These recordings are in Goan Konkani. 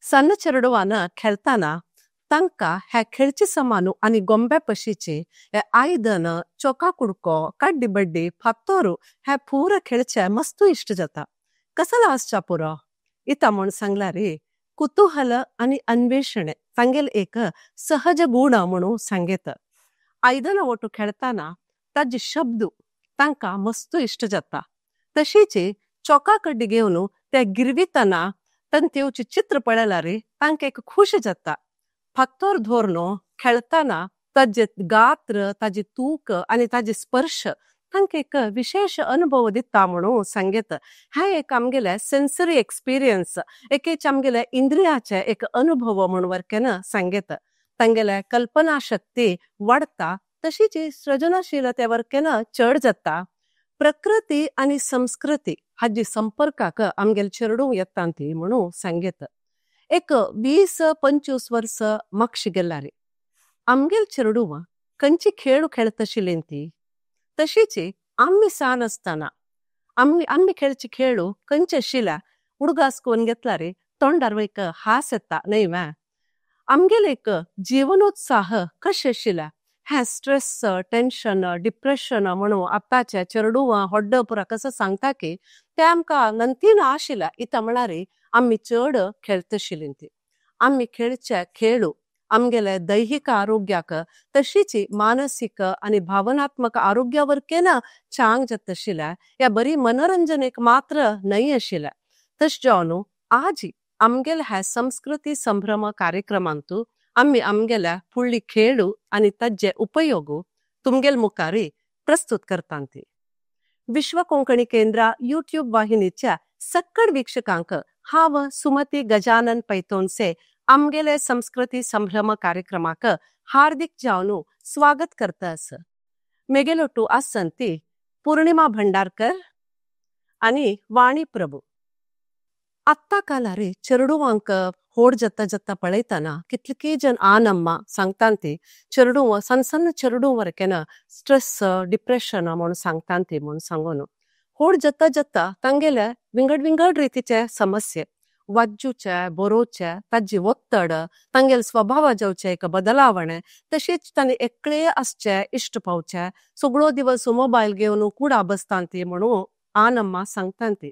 सन्न चेडवान खेळताना तांका हे खेळचे समानु आणि गोंबे पशीचे हे आयदन, चोका कुडको, कड्डी बड्डी, फाटोरू हे पूरा खेळचे मस्तु इष्ट जाता। कसला आस्चा पुरो इता म्होण सांगलारी कुतूहल आणि अन्वेषण सांगेल एक सहज गुण म्हणू सांगेत। आयदन ओट्टु खेळताना ताजी शब्द तांका मस्तु इष्ट जाता। तशीचे चोका कड्डी घेऊन ते गिरविताना तंतेवची चित्र पळयलारी तांका एक खुश जाता। फाटोर धोरणो खेळताना ताजे गात्र, ताजी तूक आणि ताजी स्पर्श तांका एक विशेष अनुभव दिता म्हणू सांगेत। हे एक आमगेले सेन्सरी एक्सपिरियन्स, एकेच आमगेले इंद्रियाचे एक अनुभव म्हणून वरकेन सांगेत। तांगेले कल्पना शक्ती वाढता तशीच सृजनशीलते वरकेन चढ जाता। प्रकृती आणि संस्कृती हाजी संपर्काक आमगेले चेडूं येता ती म्हणू सांगेत। एक 20-25 वर्ष मागशी गेलारी आमगेले चेडूं कंची खेळ खेळतशिलें ती तशीच आम्ही सान असताना आम्ही आम्ही खेळची खेळू कंचे शिला उडगास कोण घेतला रे तोंडार एक हास येता न्हय वा। आमगेले एक जीवनोत्साह कशे शिला हे स्ट्रेस, टेन्शन, डिप्रेशन म्हणून आतांचे चेडूं होड्ड पुरा कसं सांगता की ते आमकां नंतीन आशिला इता म्हळ्यार आमी चड खेळतशिलीं ती। आमी खेळचे खेळू आमगेले दैहिक आरोग्याक तशीच मानसीक आणि भावनात्मक आरोग्यावर केना चांग जातशिला या बरी मनोरंजन एक मात्र न्हय आशिल्लें। तशें जावन आजी आमगेले ह्या संस्कृती संभ्रम कार्यक्रमांतु आमी आमगेल्या फुडली खेळू आनी ताजे उपयोग तुमगेल मुखारी प्रस्तुत करतांत ती। विश्व कोंकणी केंद्र यूट्यूब वाहिनीच्या सक्कड वीक्षकांक हांव सुमती गजानन पैतोनसे आमगेले संस्कृती संभ्रम कार्यक्रमाक हार्दिक जावन स्वागत करता आस। मेगेलोटू आसंती पूर्णिमा भंडारकर आणि वाणी प्रभू। आत्ता कालारे चेडवांक होड जत्ता जत्ता पळयतना कितले जन आनम्मा सांगतान ती चेडूं सन्न सन्न चेडूं वरकेन स्ट्रेस, डिप्रेशन म्हणून सांगतान ती म्हणून सांगून होड जत्ता जत्ता तांगेले विंगड विंगड रितीचे समस्ये वाज्जूचे, बरोवचे, ताजी ಒತ್ತಡ, तांगेले स्वभाव जावचे एक बदलावणे, तशेंच तांणी एकले आसचे इश्ट पावचे, सगळो दिवस मोबायल घेवन कुडा बसतान ती म्हणून आनम्मा सांगतान ती।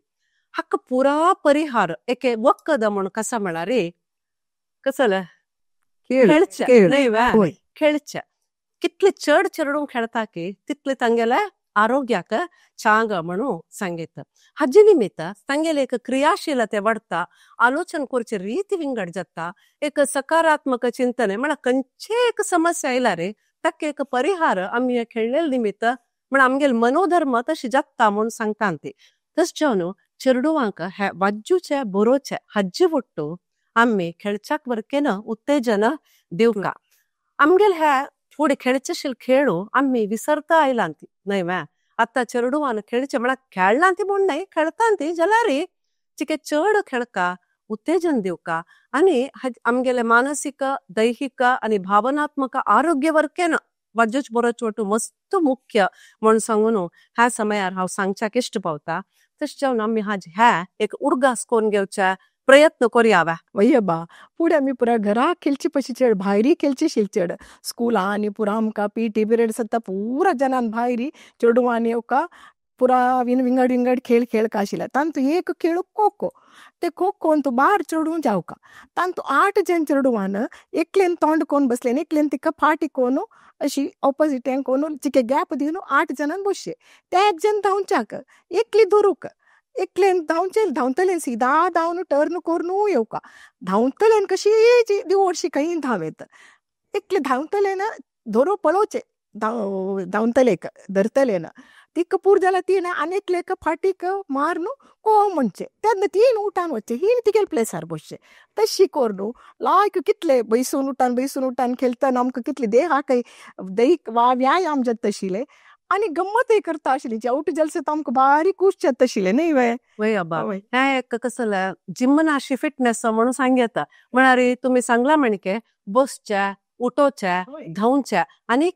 हाका पुरा परिहार एके वखद म्हूण कसा म्हळ्यार कसले खेळचे न्हय वा खेळचे कितले चड चेडूं खेळता की तितले तांगेले आरोग्याक चांग म्हणून सांगेत। हाजे निमित्त तांगेले एक क्रियाशीलते वाडटा, आलोचन करचे रीती विंगड जाता, एक सकारात्मक चिंतन म्हळ्यार खंयचे एक समस्या आयला रे ताका एक परिहार आमी खेळ्ळे निमित्त म्हण आमगेले मनोधर्म तशी जाता म्हूण सांगता ती। तशें जावन चेडवांक हे वाज्जूचे बरोवचे हाजे वट्टू आमी खेळच्याक वरकेन उत्तेजन दिवका। आमगेले हे फुडें खेळचेशील खेळू आमी विसरता आयलां ती न्हय वा। आतां चेडवान खेळचे म्हळ्यार खेळना ती म्हूण न्हय, खेळटा ती जाल्यार चिके चड खेळका उत्तेजन दिवका आनी आमगेले मानसीक, दैहिक आनी भावनात्मक आरोग्य वरकेन वाज्जूच बरोच वट्टू मस्त मुख्य म्हूण सांगून ह्या समयार हांव सांगच्याक इश्ट पावता। तशें जावन आमी हाज ह्या एक उडगास करून घेवचे प्रयत्न करया वा। वय बा फुडें आमी पुरा घरा खेळची पशी चेड भायरी खेळची शील चेड स्कुला आनी पुरा आमकां पी टी पिरियड सत्ता पुरा जनान भायरी चेडवांनी येवका पुरा विंगड विंगड खेळ खेळका आशिल्ले। तांतू एक खेळ खो खो, ते खो खोन तूं बार चेडूं जावका, तांतू 8 जण चेडवान एकलेन तोंड कोन बसलेन, एकलेन तिका फाटी कोन अशी ऑपोजिटेन कोन चिके गॅप दिवन 8 जणान बसचे, ते एक जण धांवच्याक एकली धरूक, एकलेन धांवचे धांवतलेन सीधा धांवन टर्न करून येवका, धांवतलेन कशी दिवोडशी खंय धांवेत, एकले धांवतलेन धरू पळोवचे धांवतलेक धरतलेन तिका पूर जाला तीन आनी एकलेक फाटीक मारून को म्हणचे तेन्ना तीन उठान वचचे ही तिगेले प्लेसार बसचे। तशी करून लायक कितले बैसून उठान बैसून उठान खेळतना आमकां कितले देहाक दैहीक व्यायाम जाता आशिल्ले आनी गम्मतय करता आशिल्ली। जेवट जलसे आमकां बारीक खूश जाता आशिल्लें न्हय वे। वय अब्बा, हें एक कसलें जिमनाशी फिटनेस म्हणून सांगता म्हळ्यार तुमी सांगला म्हणके बसचे, उठोवचे, धांवचे आनी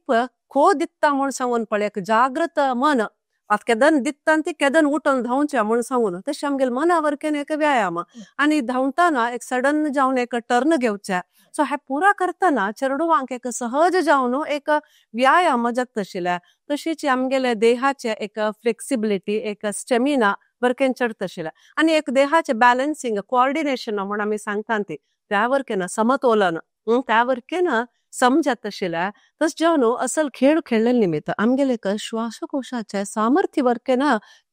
खो दिता म्हूण सांगून पळय जागृत मन आतां केदन दित्ता ती केदन उठून धांवचे म्हूण सांगून तशें आमगेले मना वरकेन एक व्यायाम आनी धांवतना एक सडन जावन एक टर्न घेवचे। सो हे पुरा करतना चेडवांक एक सहज जावन एक व्यायाम जाता आशिल्ले। तशीच आमगेले देहाचे एक फ्लेक्सिबिलिटी एक स्टेमिना वरकेन चडता आशिल्ले आनी एक देहाचे बॅलन्सिंग कोऑर्डिनेशन म्हूण आमी सांगता ती त्या वरकेन समतोलन त्या वरकेन समजत आशिल्ले। तशें जावन असल खेळ खेळ्ळे निमित्त आमगेले एक श्वासकोशाचे सामर्थ्य वरकेन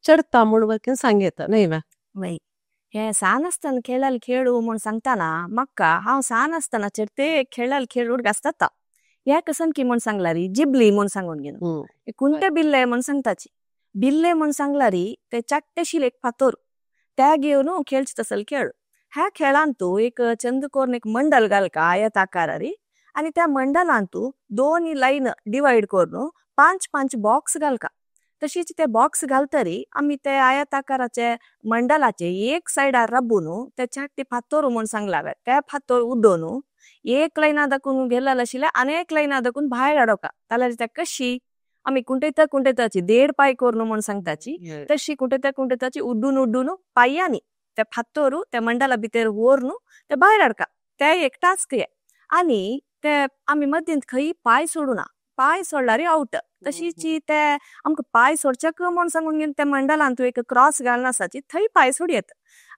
चडता म्हूण वरकेन सांगता न्ही वे? वय हे सान आसतना खेळाल खेळू म्हूण सांगतना म्हाका हांव सान आसतना चडते खेळाल खेळ उडगासता ह्या कसन की म्हूण सांगलारी जिबली म्हूण सांगून घेवन कुंटे बिल्ले म्हूण सांगताची बिल्ले म्हूण सांगलारी ते चाट्टेशील एक फातोर त्या घेवन खेळचे तसल खेळ। ह्या खेळान तूं एक चंद कोरून एक मंडल घालका आयत आकारारी आनी त्या मंडलान तूं दोन लायन डिवायड करून 5-5 बॉक्स घालका। तशीच ते बॉक्स घालतरी आमी ते आयत आकाराचे मंडलाचे एक सायडार राबून ते चाट्टे फातोर म्हूण सांगला त्या फातोर उडोवन एक लायना दाखून गेल्ला आशिल्ले आनी एक लायना दाखून भायर हाडोका जाल्यार त्या कशी आमी कुंटेता कुंटेताची देड पाय करून म्हूण सांगताची तशी कुंटेता कुंटेताची उड्डून उड्डून पांयांनी ते फातोर त्या मंडला भितर व्हरून ते भायर हाडका ते एक टास्क हे। आनी ते आमी मदींत खंय पांय सोडूना पांय सोडल्यार आवट तशीच ते आमकां पांय सोडच्याक म्हूण सांगून घेवन त्या मंडलान तूं एक क्रॉस घालून आसाची थंय पांय सोडयेत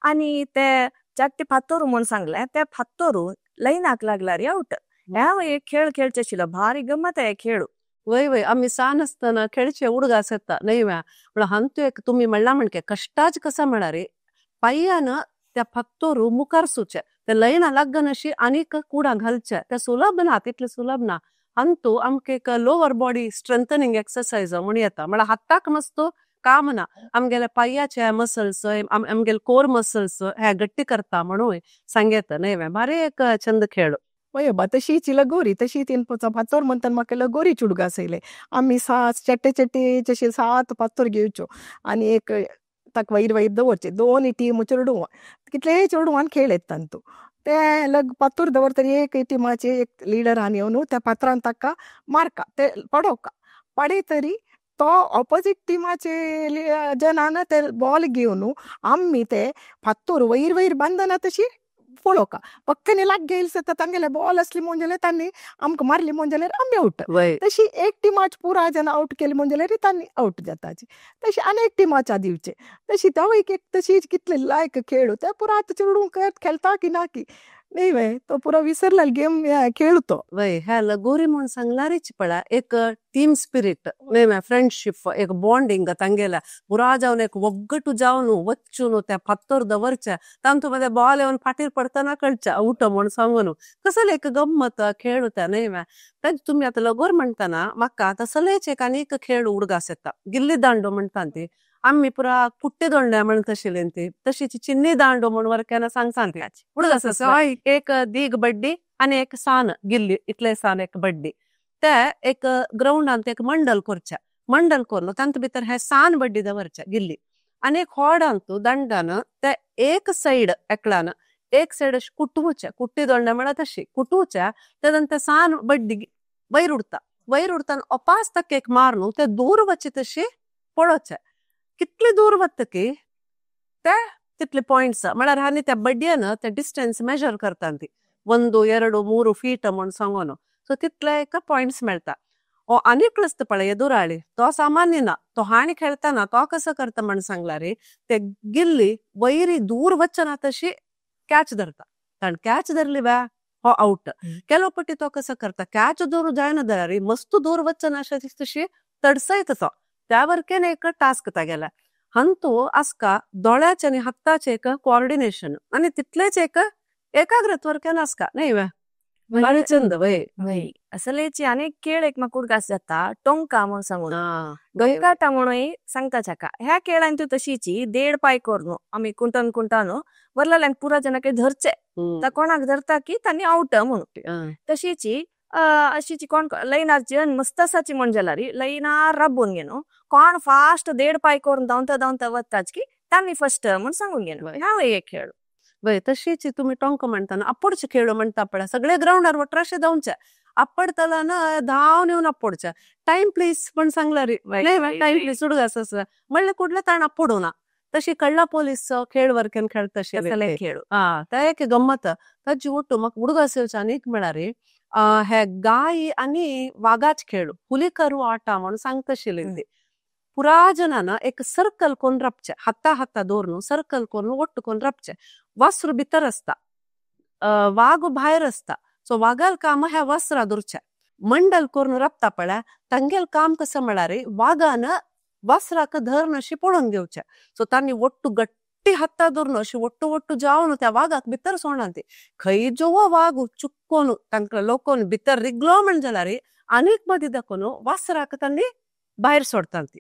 आनी ते चाट्टे फातोर म्हूण सांगले ते फातोर लायनाक लागल्यार आवट। ह्या एक खेळ खेळचे आशिल्लो भारी गमत हे खेळ। वय वय आमी सान आसतना खेळचे उडगास येता न्ही वे? पूण हांतू एक तुमी म्हणला म्हणके कश्टाच कसा म्हळ्यार पांयान त्या फातोर मुखार सुचे ते लायना लागनाशी आनीक कुडां घालचे ते सुलभ ना तितले सुलभ ना। अंतू आमकां एक लोवर बॉडी स्ट्रेंथनिंग एक्सरसाइज म्हूण येता म्हळ्यार हाताक मस्त काम ना आमगेले पांयाचे मसल्स आमगेले कोर मसल्स हे गट्टी करता म्हणून सांगता न्ही वे? भारी एक छंद खेळ। वय बा तशीच लगोरी तशी तीन फातोर म्हणटात म्हाका लगोरी चुडगास येयले आमी सात चेट्टे चेट्टे जशे 7 फातोर घेवच्यो आनी एक ताका वयर वयर दवरचे दोन टीम चेडूं कितलेय चेडवान खेळ येता तांतू ते लग फातोर दवरतरी एक टिमाचे एक लिडरान येवन त्या फातरान ताका मारका ते पडोवका पडयतरी तो ऑपोजीट टिमाचे जनान ते बॉल घेवन आमी ते फातोर वयर वयर बांदना तशी पळोवका पक्कने लागीं येयले जाता तांगेले बॉल आसली म्हूण जाल्यार तांणी आमकां मारली म्हूण जाल्यार आमी आवट। तशी एक टिमाच पुरा जाण आवट केली म्हूण जाल्यार तांणी आवट जाताची तशी आनी एक टिमाच्या दिवचे तशी तो एक तशी कितले लायक खेळ ते पुरा आतां चेडूं खेळटा की ना की न्ही वे तो पुरा विसरला गेम खेळ तो। वय ह्या लगोरी म्हूण सांगलारीच पळय एक टीम स्पिरीट न्ही वे फ्रेंडशीप एक बॉन्डिंग तांगेल्या पुरा जावन एक ಒಗ್ಗಟ್ಟು जावन वच्चून त्या फातोर दवरचे तांतू मध्ये बॉल येवन फाटीर पडतना कळचे आवट म्हूण सांगून कसले एक गम्मत खेळ त्या न्ही वे? तेज तुमी आतां लगोर म्हणटना म्हाका तसलेच एक आनी एक खेळ उडगास येता गिल्ली दांडो म्हणटा ती आमी पुरा कुट्टे दोंडे म्हणटा आशिल्ली ती तशीच चिन्नी दांडो म्हूण वरकेन सांगता ती उडगास आसा एक दीग बड्डी आनी एक सान गिल्ली इतले सान एक बड्डी ते एक ग्रावंडांत एक मंडल करचे मंडल करून तांचे भितर हे सान बड्डी दवरचे गिल्ली आनी एक होडांतू दंडान ते एक सायड एकल्यान एक सायड अशें कुटुवचे कुट्टी दोंडे म्हळ्यार तशी कुटुवचे तेन्ना ते सान बड्डी वयर उरता वयर उरतना अपास ताका एक मारून ते दूर वचचे तशी पळोवचे कितले दूर वतकी ते तितले पॉयंट्स म्हळ्यार आनी त्या बड्ड्यान ते डिस्टन्स मेजर करता ती 1 2 3 फीट म्हूण सांगून सो तितले एक पॉयंट्स मेळटा। ओ आनी आसता पळय एदुराळी तो सामान्य ना तो हाणी खेळटना तो कसो करता म्हण सांगला रे ते गिल्ली वयरी दूर वचना तशी कॅच धरता कारण कॅच धरली वे हो आवट। ಕೆಲವು ಪಟ್ಟಿ तो कसो करता कॅच दूर जायना जाल्यार मस्त दूर वचना तशी तडसयता तो त्या वरकेन एक टास्क तागेले हंतू आसका दोळ्याचे आनी हाताचे एक कोऑर्डिनेशन आनी तितलेच एक एकाग्रत वरकेन आसका न्ही वे? भारी चंद वय वय असलेची आनी खेळ एक म्हाका उडगास जाता टोंका म्हूण सांगून गंगाटा म्हणून सांगता ताका ह्या खेळान तूं तशीची देड पाय करून आमी कुंटान कुंटान वरलेल्यान पुरा जणांक धरचे ता कोणाक धरता की तांणी आवट म्हणून तशीची अशीची कोण लैनार जन मस्त आसाची म्हण जाल्यार लैनार राबून घेवन कोण फास्ट देड पाय करून धांवता धांवता वताच की तांणी फर्स्ट म्हूण सांगून घेवन ह्या एक खेळ। वय तशीच तुमी टोंक म्हणटाना आपोडचे खेळ म्हणटा पळय सगळे ग्रावंडार वट्राशे धांवचे आपडतला धांवन येवन आपोडचे टायम प्लीज पण सांगला रे नाही टायम प्लीज उडगास आसा म्हणल्यार कुठले ताण आपोडू ना. तशी कळ्ळा पोलीस खेळ वर्केन खेळतशे खेळ हा ते एक गम्मत ताजी ಒಟ್ಟು म्हाका उडगास येवचे आनीक म्हळ्यार हे गाय आनी वागाच खेळ हुलीकरू आटा म्हणून सांगतशिल्ली ती. पुरा जनान एक सर्कल कोन राबचे हाता हाता दवरून सर्कल कोन ಒಟ್ಟು कोन राबचे वासरू भितर आसता वाग भायर आसता सो वागाल काम ह्या वासरा दवरचे मंडल करून राबता पळय तांगेल काम कसं म्हळ्यार वागान वासराक धरून अशी पळोवन घेवचे. सो तांणी ಒಟ್ಟು गट्टी हाता धरून अशी ಒಟ್ಟು ಒಟ್ಟು जावन त्या वागाक भितर सोडना ती खंय जो वाग चुक्कोन तांकां लोकोन भितर रिगलो म्हण जाल्यार आनीक मदीं दाखोवन वासराक तांणी भायर सोडटा ती.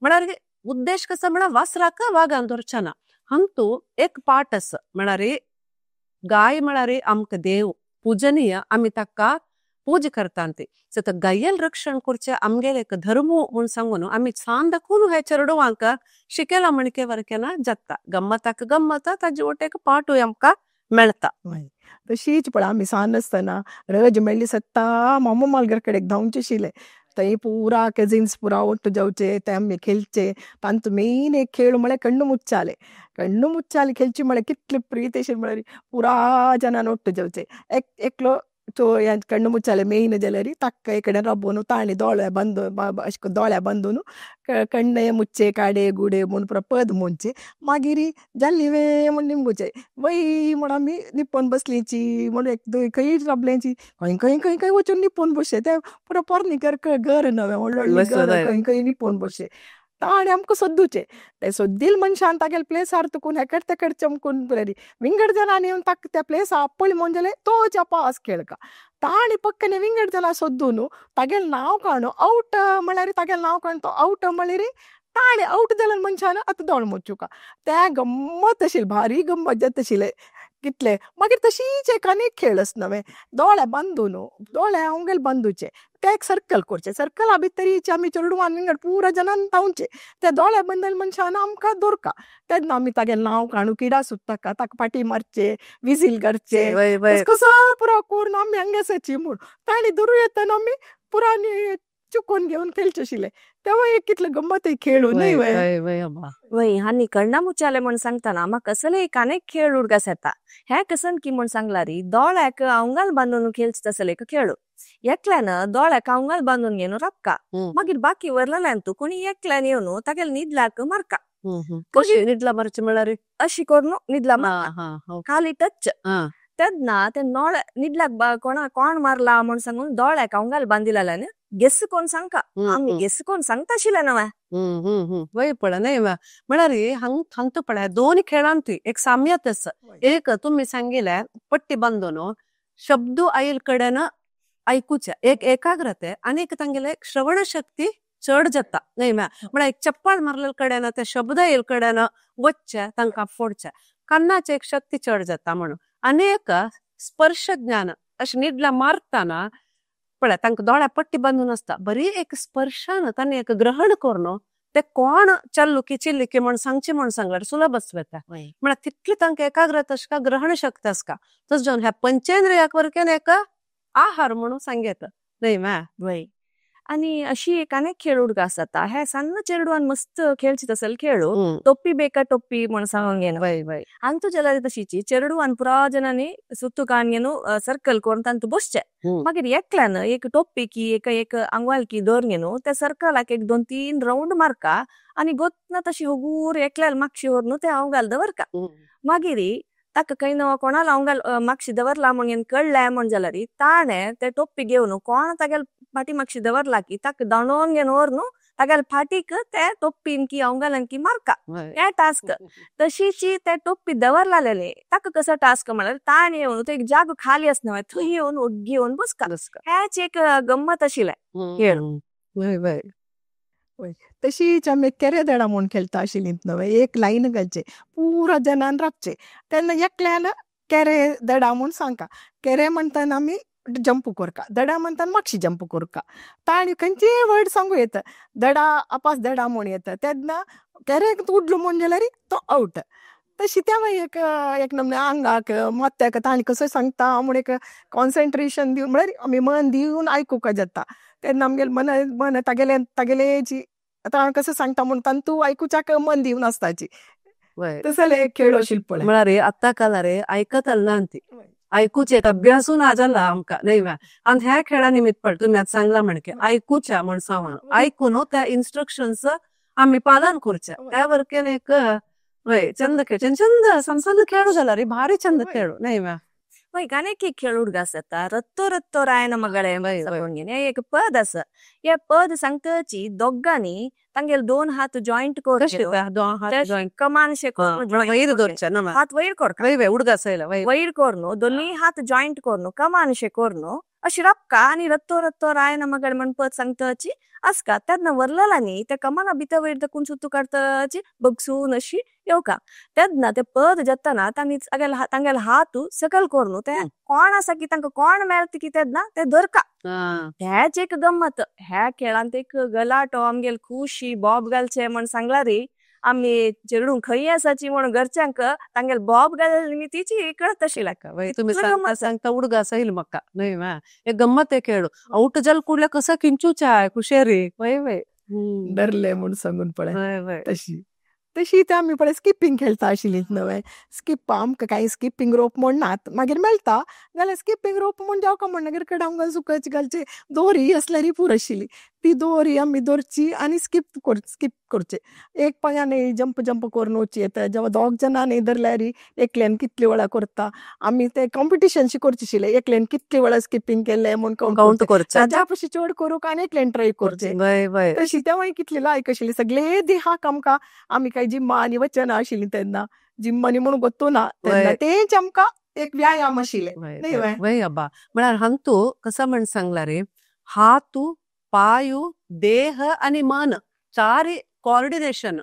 म्हळ्यार उद्देश कसो म्हळ्यार वासराक वागान धरचे ना. हांतू एक पाठ आसा म्हळ्यार गाय म्हळ्यार आमकां देव पूजनीय आमी ताका पूजा करता ती. सो ते गायेल रक्षण करचें आमगेले एक धर्म म्हूण सांगून आमी सान दाखोवन हे चेडवांक शिकयला म्हणके वरकेना जाता गम्मताक गम्मत ताजे वटेन एक पाठूय आमकां मेळटा. तशीच पळय आमी सान आसतना रज मेळ्ळी सत्ता मामू मालगर कडेन धांवचे शिले थंय पुरा कजिन्स पुरा ಒಟ್ಟು जावचे ते आमी खेळचे. तांचो मेन एक खेळ म्हळ्यार कण्णू मुच्चाले. कण्णू मुच्चाले खेळची म्हळ्यार कितले प्रीत अशें म्हळ्यार पुरा जनान ಒಟ್ಟು जावचे. एक एकलो कण्णू मुच्चाले मेन जाल्यार ताका एक कडेन राबोवन ताणें दोळे बंद अशें दोळे बांदून कण्णे मुच्चे काडे गुडे म्हूण पुरो पद म्हणचे मागीर जाल्ली वे म्हूण निमगुचे वय म्हूण आमी निपोवन बसलीची म्हूण एक खंय राबलेची खंय खंय खंय खंय वचून निपोवन बसचे ते पुरो पोरणे घर नवें व्हडलें व्हडलें घर खंय खंय निपोवन बसचे ताणें आमकां सोदुचे ते सोदील मनशान तागेले प्लेसार तुकून हेकड तेकड चमकून विंगड जणांनी येवन ताका त्या प्लेसार आपयले म्हूण जाल्यार तो पास खेळका ताणें पक्कने विंगड जणां सोदून तागेलें नांव काडून आवट म्हळ्यार तागेलें नांव काडून तो आवट म्हळ्यार ताणें आवट जाल्यार मनशान आतां दोळ मोचुका त्या गम्मत आशिल्ली भारी गम्मत जाता आशिल्लें कितले मागीर तशीच एक आनी खेळ आसा नवें दोळे बांदून दोळे अवंगेल बांदुचे ते एक सर्कल करचे सर्कला भितरीच आमी चेडवान विंगड पुरा जणान धांवचे त्या दोळे बांदले मनशान आमकां दवरका तेन्ना आमी तागेलें नांव काडून किडा सुत्ताका ताका फाटी मारचे विजील करचे कसो पुरो करून आमी हांगासरची म्हूण ताणें धरूं येतना आमी पुरा चुकोवन घेवन खेळचे आशिल्ले तेव्हा एक कितले गम्मत खेळ न्हय वय वय आनी कण्णा मुचाले म्हूण सांगतना म्हाका कसले एक आनीक खेळ उडगास येता. हे कसन की म्हूण सांगला री दोळ्याक अवंगाल बांदून खेळचे तसले एक खेळ. एकल्यान दोळ्याक अवंगाल बांदून घेवन राबका मागीर बाकी वरलेल्यान तूं कोणी एकल्यान येवन तागेले न्हिदल्याक मारका. कशी न्हिदला मारचे म्हळ्यार अशी करून न्हिदला मारका खाली टच तेन्ना ते नोळे न्हिदल्याक कोणा कोण मारला म्हूण सांगून दोळ्याक अवंगाल बांदिल्यान गेस कोण सांगका आमी गेस कोण सांगता आशिल्ले नवे. वय पळय न्हय म्हळ्यार हांग हांगतो पळय दोन खेळांत एक साम्यत आसा. एक तुमी सांगिले पट्टी बांदून शब्द आयल कडेन आयकुचे एक एकाग्रते आनी एक तांगेले श्रवण शक्ती चड जाता न्हय म्हळ्यार एक चप्पल मारलेले कडेन ते शब्द आयल कडेन वचचे तांकां फोडचे कानाचे एक शक्ती चड जाता म्हणून. आनी एक स्पर्श ज्ञान अशें न्हिदला मारतना पळय तांकां दोळ्या पट्टी बांदून आसता बरी एक स्पर्शान तांणी एक ग्रहण करून ते कोण चल्लू की चिल्ली की म्हूण सांगचे म्हूण सांगल्यार सुलभ वता. म्हळ्यार तितली तांकां एकाग्रता आसता ग्रहण शक्ती आसता तशें जावन ह्या पंचेंद्रियाक वरकेन एक आहार म्हणून सांगता न्हय मा. वय आनी अशी एक आनीक खेळ उडगास जाता. हे सान्न चेडवान मस्त खेळची तसल खेळ टोप्पी बेका टोप्पी म्हूण सांगून घेवन वय वय हांगतो जाल्यार तशीची चेडवान पुरा जणांनी सुत्तू काडून घेवन सर्कल करून तांतू बसचे मागीर एकल्यान एक टोप्पी की एक एक आंगवाल की दवर घेवन त्या सर्कलाक एक दोन तीन रावंड मारका आनी गोतना तशी हगूर एकल्यान मागशी व्हरून ते आंगाल दवरका. मागीर ताका खंय ना कोणाला आंगाल मागशी दवरला म्हूण कळ्ळें म्हूण जाल्यार ताणें ते टोप्पी घेवन कोण तागेले फाटी मागशी दवरला की ताका दांडोवन घेवन व्हरून तागेले फाटीक ते टोप्पीन की आंगालान की मारका हे टास्क. तशीची ते टोप्पी दवरलेले ताका कसो टास्क म्हळ्यार ताणें येवन तो एक जागो खाली आसना थंय येवन ओग्गी येवन बसका. हेच एक गम्मत आशिल्लें खेळ. वय वय तशीच आमी केरे देडा म्हूण खेळटा आशिल्ली नवे एक लायन घालचे पुरा जनान राबचे तेन्ना एकल्यान केरे देडा म्हूण सांगका केरे म्हणटाना आमी जंप करका दडा म्हणटाना मातशी जंप करका ताणी खंयचेय वर्ड सांगू येता दडा आपास दडा म्हूण येता तेन्ना केरे उडलो म्हूण जाल्यार तो आवट. तशी त्या मागीर एक एक नमने आंगाक माथ्याक ताणी कसो सांगता म्हूण एक कॉन्सन्ट्रेशन दिवन म्हळ्यार आमी मन दिवन आयकुपाक जाता. तेन्ना आमगेले मन मन तागेले तागेले जी आतां हांव कसो सांगता म्हूण तांतू आयकुच्याक मन दिवन आसताची. तसले एक खेळ आशिल्ले पळय. म्हळ्यार आत्तां कालार आयकतल ना ती. आयकुचे एक अभ्यासू ना जाला आमकां न्ही वा. आनी ह्या खेळा निमित्त पळ तुमी आतां सांगला म्हणके आयकुच्या म्हण सांगून आयकून त्या इन्स्ट्रक्शन्स आमी पालन करचे. त्या वरकेन एक वय चंद खेळ चंद सण सण खेळ जाला रे, भारी चंद खेळ न्ही वा. वय गाणे की खेळ उडगास येता रत्तो रत्तो रायन मगळे हे एक पद आसा. हे पद सांगताची दोगांनी तांगेले दोन हात जॉईंट करून दोन हात जॉईंट कमानशे वयर दवरचे ना हात वयर करका. वय वय उडगास येयला वय वयर करून दोन्ही हात जॉईंट करून कमानशे करून अशी रपका आनी रत्तो रत्तो रायन मगळे म्हण पद सांगताची आसका. तेन्ना वरलेला न्ही त्या कमाना भितर वयर तेकून सुत्तू काडताची बगसून अशी येवका. तेन्ना ते पद जाताना तांणी तांगेले हात सकयल करून ते कोण आसा की तांकां कोण मेळटा की तेन्ना ते धरका. हेच एक गम्मत ह्या खेळांत एक गलाटो आमगेले खुशी बॉब घालचे म्हण सांगला रे. आमी चेडूं खंय आसाची म्हण घरच्यांक तांगेले बॉब घाल निमितीची कळत आशिल्लें. वय तुमी सांगता सांगता उडगास येयल म्हाका न्हय वा. एक गम्मत एक खेळ आवट जाल कुडल्या कसो किंचूच्या खुशेरी वय वय धरले म्हूण सांगून पळय. वय वय तशी तशी ते आमी पळय स्किपींग खेळटा आशिल्ली नवे स्किप आमकां कांय स्किपींग रोप म्हण नात मागीर मेळटा जाल्यार स्किपींग रोप म्हूण जावका म्हणटगीर कडेन आमकां सुकाची घालची दोरी आसल्यार पुरो आशिल्ली. ती दोरी आमी दवरची आनी स्किप कर स्किप करचे. एक पांयान जंप जंप करून वचची येता जेवा दोग जाणांनी धरल्यार एकल्यान कितले वेळा करता. आमी ते कॉम्पिटिशन शी करचे आशिल्ले एकल्यान कितले वेळा स्किपींग केले म्हूण कावंट करचे. ताज्या पशी चड करूंक आनी एकल्यान ट्राय करचे. वय वय तशी तें मागीर कितली लायक आशिल्ली सगळे देहाक आमकां आमी कांय जिम्मा आनी वचना आशिल्ली तेन्ना जिम्मानी म्हणून गोत्तो ना तेन्ना तेंच आमकां एक व्यायाम आशिल्ले न्ही वय. वय अब्बा म्हळ्यार हांतू कसो म्हण सांगला रे हातू पायू देह आनी मन चारी कोऑर्डिनेशन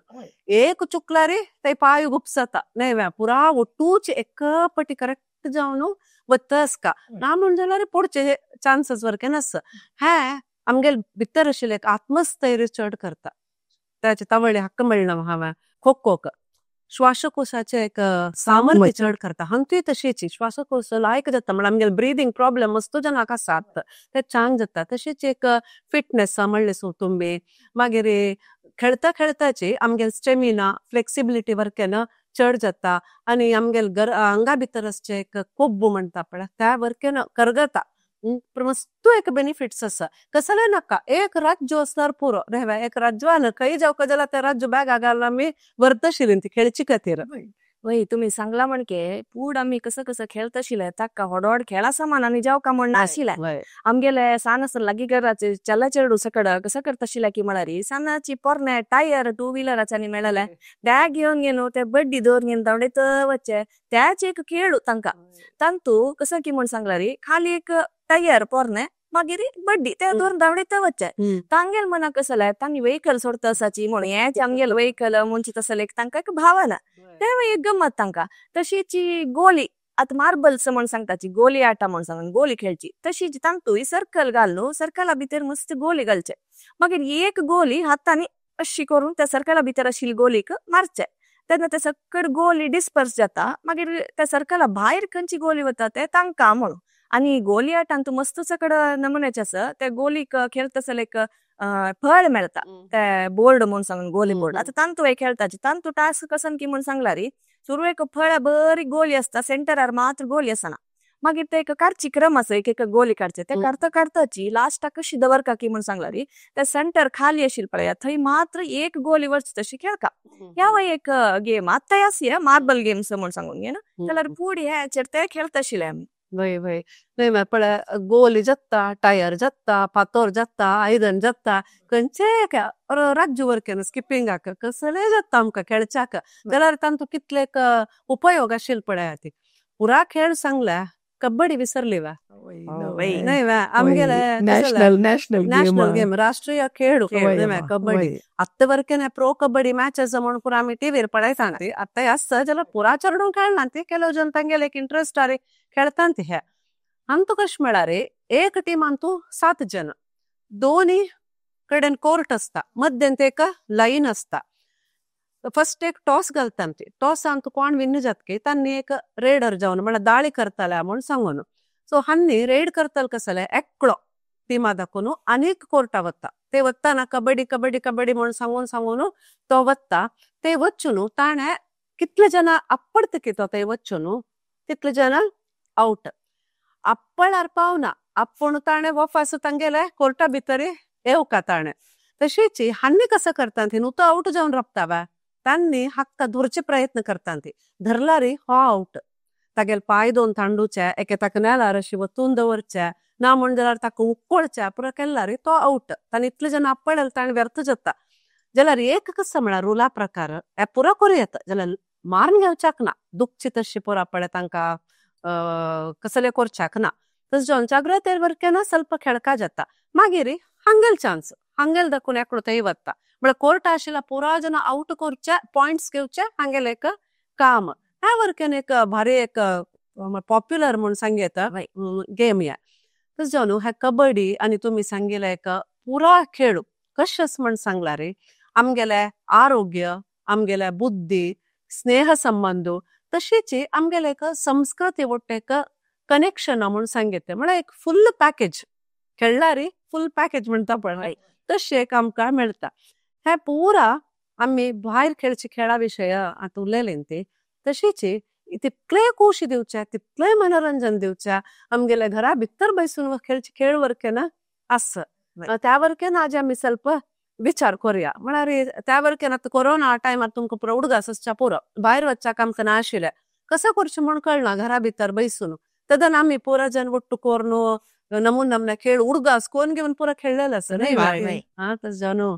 एक चुकला रे ते पायू गुपसता न्ही वा. पुरा ಒಟ್ಟೂಚ್ ಎಕ್ಕಪಟ್ಟಿ ಕರೆಕ್ಟ್ जावन वता आसका ना म्हण जाल्यार पडचे चान्सीस वरकेन आसा. हे आमगेले भितर आशिल्लें एक आत्मस्थैर्य चड करता. ताचे तवळे हक्क मेळना हांवें खो खोक श्वासकोशाचे एक सामर्थ्य चड करता. हांतूय तशेंच श्वासकोश लायक जाता म्हळ्यार आमगेले ब्रिदींग प्रॉब्लम मस्त जनाक आसात ते चांग जाता. तशेंच एक फिटनेस म्हणलें सो तुमी मागीर खेळता खेळताची आमगेले स्टेमिना फ्लेक्सिबिलिटी वरकेन चड जाता आनी आमगेले गर आंगा भितर आसचे एक कोब्बू म्हणटा पळय त्या वरकेन करगता. मस्तू एक बेनिफिट्स आसा. कसले नाका एक राज्य आसल्यार पुरो न्ही एक राज्यान खंय जावका जाल्यार त्या राज्य बॅगा घालून आमी व्हरताशिल्ली ती खेळची खातीर. वय तुमी सांगला म्हणके पूड आमी कसं कसं खेळताशिल्ले ताका व्हड व्हड खेळा सामान आनी जावका म्हण नाशिल्लें. आमगेले सान आसतना लागीं घराचे चला चेडू सकड कसं करताशिल्ले की म्हळ्यार सानाची पोरणे टायर टू व्हिलराचे आनी मेळले त्या घेवन घेवन ते बड्डी दवर घेवन धांवडयत वचचे त्याच एक खेळ तांकां. तांतू कसं की म्हण सांगला रे खाली एक टायर पोरणे मागीर बड्डी ते दवरून धांवडयत वचचे. तांगेल मनाक कसं तांणी व्हेकल सोडता आसाची म्हणून हेच आमगेल व्हेकल म्हणचे तसले एक तांकां एक भावना ते एक गम्मत तांकां. तशीच गोली आतां मार्बल्स म्हण सांगताची गोली आटा म्हण सांगून गोली खेळची तशीच तांतूय सर्कल घालून सर्कला भितर मस्त गोली घालचे मागीर एक गोली हातांनी अशी करून त्या सर्कला भितर आशिल्ली गोलीक मारचे तेन्ना ते सकड गोली डिस्पर्स जाता मागीर त्या सर्कला भायर खंयची गोली वता ते तांकां म्हणून. आनी गोली आटान तूं मस्त सकड नमुन्याचे आसा त्या गोलीक खेळता एक फळ मेळटा ते बोर्ड म्हूण सांगून गोली बोर्ड. आतां तांतू एक खेळताची तांतू टास्क कसन की म्हूण सांगला रे सुरवेक फळ बरी गोली आसता सेंटरार मात्र गोली आसना मागीर ते एक काडची क्रम आसा एक एक गोली काडचे ते काडता काडताची लास्टाक कशी दवरका की म्हूण सांगला रे ते सेंटर खाली आशिल्ले पळय थंय मात्र एक गोली वरची तशी खेळका. ह्या वय एक गेम आतां आसा मार्बल गेम्स म्हूण सांगून घे ना जाल्यार फुडें ह्याचेर ते खेळता आशिल्ले आमी. वय वय न्हय पळय गोली जाता टायर जाता फातोर जाता आयदन जाता खंयचेय राज्य वरकेन स्किपिंगाक कसलेय जाता आमकां खेळच्याक जाल्यार तांतू कितले उपयोग आशिल्ले पळय ती पुरा खेळ सांगल्या कबड्डी विसरली वा न्हय वा आमगेले नॅशनल नॅशनल नॅशनल गेम राष्ट्रीय खेळ कबड्डी. आत्तां वरकेन प्रो कबड्डी मॅचेस म्हणून पुरा आमी टिवीर पळयता आतां आसता जाल्यार पुरा चेडूं खेळना ती ಕೆಲವು जन तांगेले एक इंट्रस्ट आरे खेळता ती हे. अंतू कशें म्हळ्यार एक टीमान तूं 7 जण दोनी कडेन कोर्ट आसता मध्यांत एक लायन आसता. फर्स्ट एक टॉस घालता ती. टॉसान तूं कोण विन्न जातकी तांणी एक रेडर जावन म्हळ्यार दाळी करताले म्हूण सांगून. सो हांनी रेड करतले कसले एकलो टिमा दाखोवन आनीक कोर्टा वता. ते वताना कबड्डी कबड्डी कबड्डी म्हूण सांगून सांगून तो वता. ते वचून ताणे कितले जण आपडतकी तो ते वचून तितले जण आवट. आपणार पावना आपूण ताणे वफास तांगेले कोर्टा भितर येवका ताणे. तशीच हांनी कसं करता ती न्हू तो आवट जावन राबता वा तांणी हाक्का धरचे प्रयत्न करता ती धरला रे हो आवट. तागेले पांय दोन तांडूचे एके ताका नेलार अशी वतून दवरचे ना म्हण जाल्यार ताका उक्कोळचे पुरो केला रे तो आवट. ताणें इतले जण आपडले ताणें व्यर्थ जाता. जाल्यार एक कसं म्हळ्यार रुला प्रकार हे पुरो करूं येता जाल्यार मारून घेवच्याक ना दुखची तशी पुरो पळय तांकां कसले करच्याक ना. तशें जावन जाग्रतेर वरकेन ಸ್ವಲ್ಪ खेळका जाता. मागीर हांगेल चान्स हांगेल दाखोवन एकलो थंय वता म्हळ्यार कोर्ट आशिल्ल्या पुरा जण आवट करचे पॉयंट्स घेवचे हांगेले एक काम. ह्या वरकेन एक भारी एक पॉप्युलर म्हूण सांग येता गेम ह्या. तशें जावन ह्या कबड्डी आनी तुमी सांगिल्ले एक पुरा खेळ कशें म्हण सांगला रे आमगेले आरोग्य आमगेले बुद्धी स्नेह संबंध तशीच आमगेले एक संस्कृती वट्ट एक कनेक्शन म्हूण सांगता. म्हळ्यार एक फुल पॅकेज खेळ्ळा रे फुल पॅकेज म्हणटा पळय तशें एक आमकां मेळटा. हे पुरा आमी भायर खेळचे खेळा विशय आतां उलयले ती तशीच तितलें खोशी दिवचे तितलें मनोरंजन दिवचे आमगेले घरा भितर बसून खेळचे खेळ वरकेन आसा. त्या वरकेन आज आमी ಸ್ವಲ್ಪ विचार करुया. म्हळ्यार त्या वरकेन आतां कोरोना टायमार तुमकां पुरो उडगास आसच्या पुरो भायर वचच्याक आमकां नाशिल्लें कसं करचें म्हूण कळना घरा भितर बसून. तेन्ना आमी पुरा जण ಒಟ್ಟು कोर्न नमून नमने खेळ उडगास कोण घेवन पुरा खेळलेलो आसा न्हय. हा तशें जावन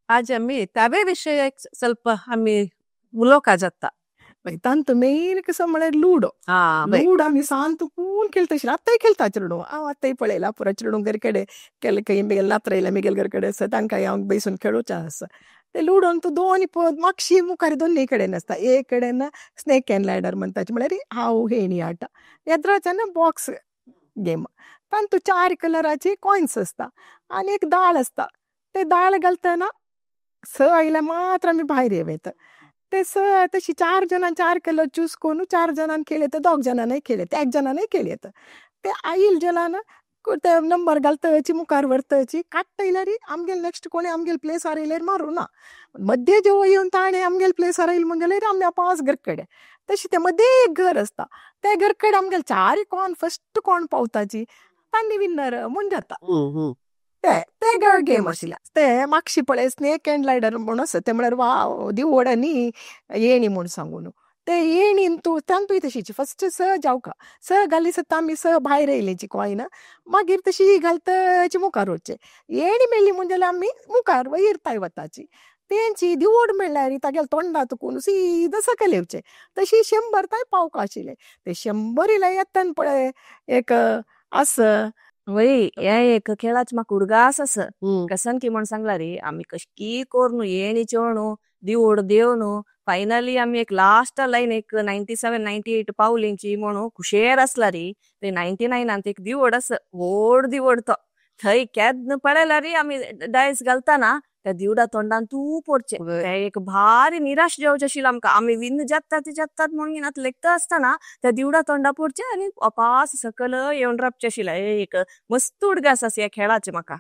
आज आमी त्यावे विशय एक ಸ್ವಲ್ಪ आमी उलोवका जाता. तांतू मेन कसं म्हळ्यार लुडो. लुडो आमी सान तुकून खेळटा आशिल्ले आतांय खेळटा चेडूं. हांव आतांय पळयला पुरा चेडूं घरे कडेन केले खंय मिगेल नातरां येयल्या मिगेल घर कडेन आसा तांकां हांव बैसून खेळोवचें आसा. ते लुडोन तूं दोन मागशी मुखार दोनूय कडेन आसता. एक कडेन स्नेक एंड लॅडर म्हणटाचे म्हळ्यार हांव हेणी आटा येद्राच्यान बॉक्स गेम. तांतू 4 कलराचे कॉयन्स आसता आनी एक दाळ आसता. ते दाळ घालतना 6 आयल्यार मात्र आमी भायर येता. ते 6 तशी 4 जाणां 4 कलर चूज करून 4 जाणांक खेळ येता 2 जाणांकय खेळ येता 1 जाणांकय खेळ येता. ते आयल जाल्यार ते नंबर घालताची मुखार व्हरताची काडटा येयल्यार आमगेले नेक्स्ट कोणी आमगेले प्लेसार येयल्यार मारूं ना. मद्दे जेव येवन ताणें आमगेले प्लेसार येयले म्हण जाल्यार आमी पांच घर कडेन तशें ते मदें एक घर आसता त्या घर कडेन आमगेले 4 कोण फस्ट कोण पावताची तांणी विन्नर म्हूण जाता. ते ते गेम आशिल्ले. ते मागशी पळय स्नेक एंड लॅडर म्हूण आसा ते म्हळ्यार वा दिवड आनी येणी म्हूण सांगून. ते येणीन तूं तांतूय तशीच फस्ट 6 जावका 6 घाली सत्ता आमी 6 भायर येयलेची कॉयन मागीर तशी घालताची मुखार वचचे येणी मेळ्ळी म्हण जाल्यार आमी मुखार वयर ताय वताची तेंची दिवड मेळ्ळ्यार तागेले तोंडा तुकून सीद सकयल येवचे तशी 100 ताय पावका आशिल्ले. ते 100 येयल्या येतान पळय एक आसा. वय हे एक खेळाच म्हाका उडगास आसा. कसन की म्हण सांगला रे आमी कशी करून येणी चेवणू दिवड देवणू फायनली आमी एक लास्ट लायन एक 97 98 पावलींची म्हणून खुशेर आसला रे. ते 99 एक दिवड आसा व्हड दिवड तो थंय केन्ना पळयला रे आमी डायस घालतना त्या दिवडा तोंडान तूं पडचें. ते एक भारी निराश जावचें आशिल्लें आमकां. आमी विन्न जातात ते जातात म्हणून आतां लेखता आसतना त्या दिवडा तोंडा पडचें आनी अपास सकयल येवन रावचें आशिल्लें. एक मस्त उडगास आसा ह्या खेळाचें म्हाका.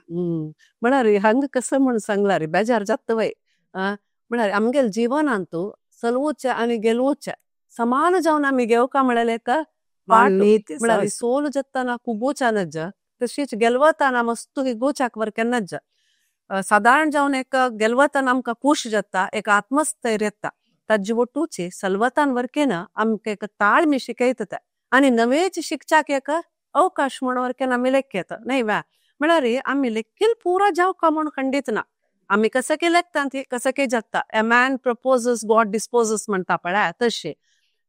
म्हळ्यार हांगा कसं म्हूण सांगला रे बेजार जाता वय. म्हळ्यार आमगेले जिवनांतू सलवचें आनी गेलोवचें समान जावन आमी घेवका म्हळ्यार एक पाट. म्हळ्यार सोल जाताना कुगोच्या नज्ज तशीच गेलवताना मस्त हिगोच्याक वर केन्नाच. सादारण जावन एक गेलवताना आमकां खूश जाता एक आत्मस्थैर्य येता. ताजी वटूची सलवतान वरकेन आमकां एक ताळमी शिकयता आनी नवेच शिकच्याक एक अवकाश म्हण वरकेन आमी लेखयता न्हय वा. म्हळ्यार आमी लेखील पुरा जावका म्हूण खंडीत ना. आमी कसं की लेखता ती कसं की जाता. A man proposes God disposes म्हणटा पळय तशें.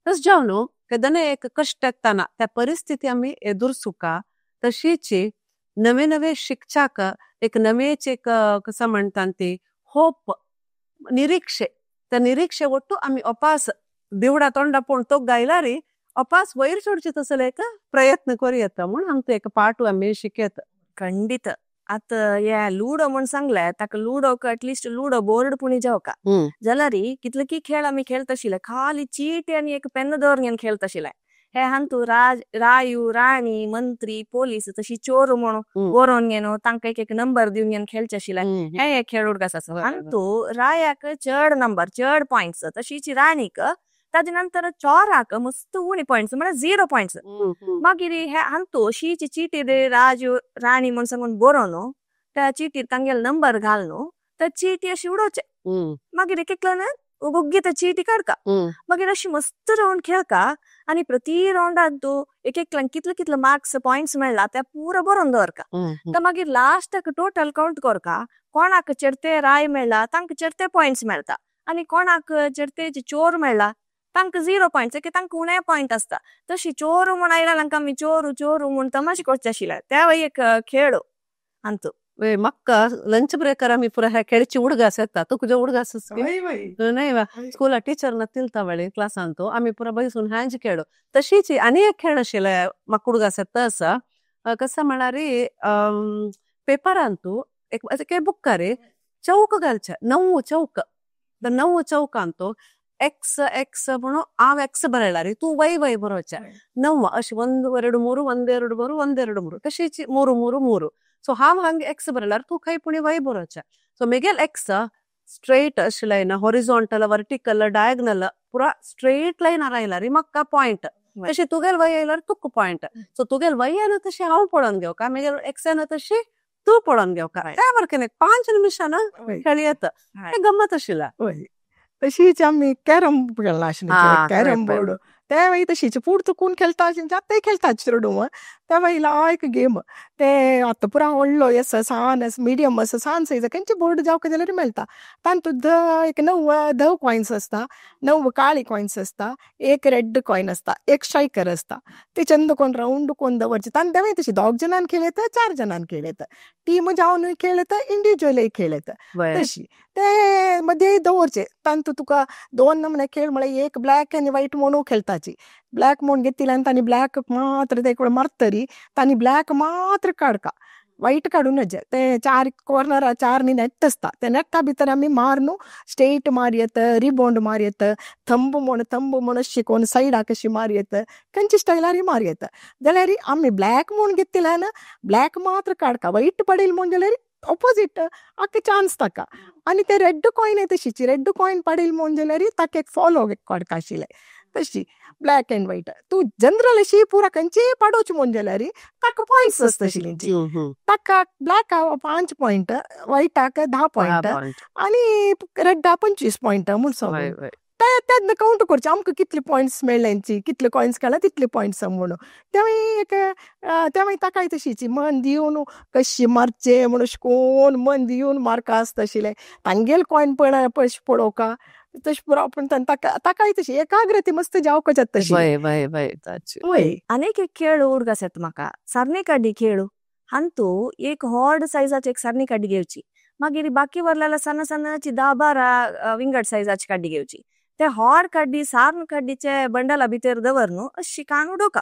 तशें जावन केन्ना एक कश्ट येताना त्या परिस्थिती आमी एदुरसुका तशीच नवे नवे शिकच्याक एक नवेच एक कसं म्हणटा ती होप निरीक्षे त्या निरीक्षे ಒಟ್ಟು आमी अपास दिवडा तोंडा पूण तो गायला रे अपास वयर चडचे तसले एक प्रयत्न करूं येता म्हूण आमकां एक पाठ आमी शिकयता. ಖಂಡಿತ. आतां हे लुडो म्हण सांगले ताका लुडोक एटलिस्ट लुडो बोर्ड पुणी जावका जाल्यार कितले की खेळ आमी खेळताशिल्ले, खाली चीट आनी एक पेन दवरून खेळताशिल्ले। हे हांतू राज रायू राणी मंत्री पोलीस तशी चोर म्हणून बरोवन घेवन तांकां एक एक नंबर दिवन घेवन खेळचे आशिल्ले। हे एक खेळ उडगास आसा। हांतू रायाक चड नंबर चड पॉयंट्स, तशीच राणीक, ताजे नंतर चोराक मस्त उणी पॉयंट्स म्हळ्यार 0 पॉयंट्स। मागीर हे हांतू अशीच चिटीर राजू राणी म्हण सांगून बरोवन त्या चिटीर तांगेले नंबर घालून त्या चिटी अशी उडोवचे। मागीर एक एकल्यान गुग्गी त्या चिटी काडका, मागीर अशी मस्त रावंड खेळका आनी प्रति रावंडान तूं एक एकल्यान कितले कितले मार्क्स पॉयंट्स मेळ्ळा ते पुरो बरोवन दवरका। तर मागीर लास्टाक टोटल कावंट करका, कोणाक चेडते राय मेळ्ळा तांकां चेडते पॉयंट्स मेळटा आनी कोणाक चेडते चोर मेळ्ळा तांकां 0 पॉयंट्स, की तांकां उणे पॉयंट आसता। तशी चोर म्हूण आयला तांकां आमी चोरू चोरू म्हूण तमाशे करचे आशिल्ले। ते एक खेळ हांतू। मक्का लंच ब्रेकर आमी पुरा हे खेळची उडगास येता, तुका उडगास नाही वा स्कूला टीचर ना तिलता वेळी क्लासांतू आमी पुरा बैसून हँज खेळ। तशीच आनी एक खेळ आशिल्ले म्हाका उडगास येता आसा, कसं म्हळ्यार पेपरांतू एक बुक्कार चौक घालचे, 9 चौक, 9 चौकांतू एक्स एक्स म्हणून हांव एक्स बरयला रे तूं वय वय बरोवचे, 9 अशें 1 2 3 1 2 3 1 2 3 तशीच 3 3 3। सो हांव हांग एक्स बरयल्यार तूं खंय पुणी वय बरोवचे। सो मेगेल एक्स स्ट्रेट अशें line, horizontal vertical diagonal पुरा स्ट्रेट लायन आयला रे म्हाका पॉयंट, तशें तुगेल वय आयल्यार तुका पॉयंट। सो तुगेल वय येना तशें हांव पळोवन घेवका, मेगेल एक्स येना तशी तूं पळोवन घेवका। त्या वरकेन 5 निमिशान खेळ येता, गम्मत आशिल्ला। तशीच आमी कॅरम खेळना आशिल्ले, कॅरम बोर्ड ते मागीर तशीच पूण चुकून खेळटा आशिल्ले ते खेळटा चेडूं। ते मागीर एक गेम ते आतां पुरा व्हडलो आसा सान आसा मिडियम आसा सान सायज खंयचे बोर्ड जावका जाल्यार मेळटा। तातूंत एक 9 धव कॉयन्स आसता, 9 काळी कॉयन्स आसता, एक रेड कॉयन आसता, एक स्ट्रायकर आसता। ते चंद कोण रावंड कोण दवरचे तांकां ते मागीर तशी 2 जाणांक खेळ येता, 4 जाणांक खेळ येता, टीम जावनूय खेळ येता, इंडिविज्युअलय खेळ येता। तशी ते मदें दवरचे तातूंत तुका 2 नमुने खेळ म्हळ्यार एक ब्लॅक आनी व्हायट म्हणून खेळटाची। ब्लॅक म्हूण घेतिल्ल्यान आनी तांणी ब्लॅक मात्र ते मारतरी तांणी ब्लॅक मात्र काडका, व्हायट काडूं नजे। ते 4 कॉर्नर 4 न्ही नेट आसता, ते नेटा भितर आमी मारनू स्ट्रेट मारयत, रिबोंड मारयत, थंब म्हूण थंब म्हूण शिकोवन सायडाक अशी मारयत, खंयच्या स्टायलार मारयत। जाल्यार आमी ब्लॅक म्हूण घेतिल्ल्यान ब्लॅक मात्र काडका, व्हायट पडिल्लें म्हूण जाल्यार ऑपोजीट आख्खे चान्स ताका। आनी ते रेड कॉयन तशीच, रेड कॉयन पडिल्लें म्हूण जाल्यार ताका एक फॉलो काडका आशिल्लें। तशी ब्लॅक अँड व्हायट तूं जनरल अशी पुरा खंयचेय पाडोवचें म्हूण जाल्यार ताका पॉयंट्स आसता आशिल्ली, ताका ब्लॅक 5 पॉयंट, व्हायटाक 10 पॉयंट आनी रेडाक 25 पॉयंट म्हूण सांगून तेन्ना कावंट करचें आमकां कितले पॉयंट्स मेळ्ळ्यांची, कितले कॉयन्स खेळ्ळा तितले पॉयंट्स म्हणून। ते मागीर एक ते मागीर ताकाय तशीच मन दिवन कशी मारचें म्हूण अशें कोण मन दिवन मारका आसता आशिल्लें। तांगेले कॉयन पळय पळोवका तशें पुरो पूण ताकाय तशी एकाग्रती मस्त जावका जाता तशी। आनीक एक खेळ उडगास येता म्हाका, सारणी काडी खेळ। हांतू एक व्हड सायजाची एक सारणी काडी घेवची, मागीर बाकी वरलेल्या सन्न सन्नाची 10 12 विंगड सायजाची काडी घेवची। ते व्हड काडी सारण काडीचे बंडला भितर दवर न्हू अशी काण उडोवका,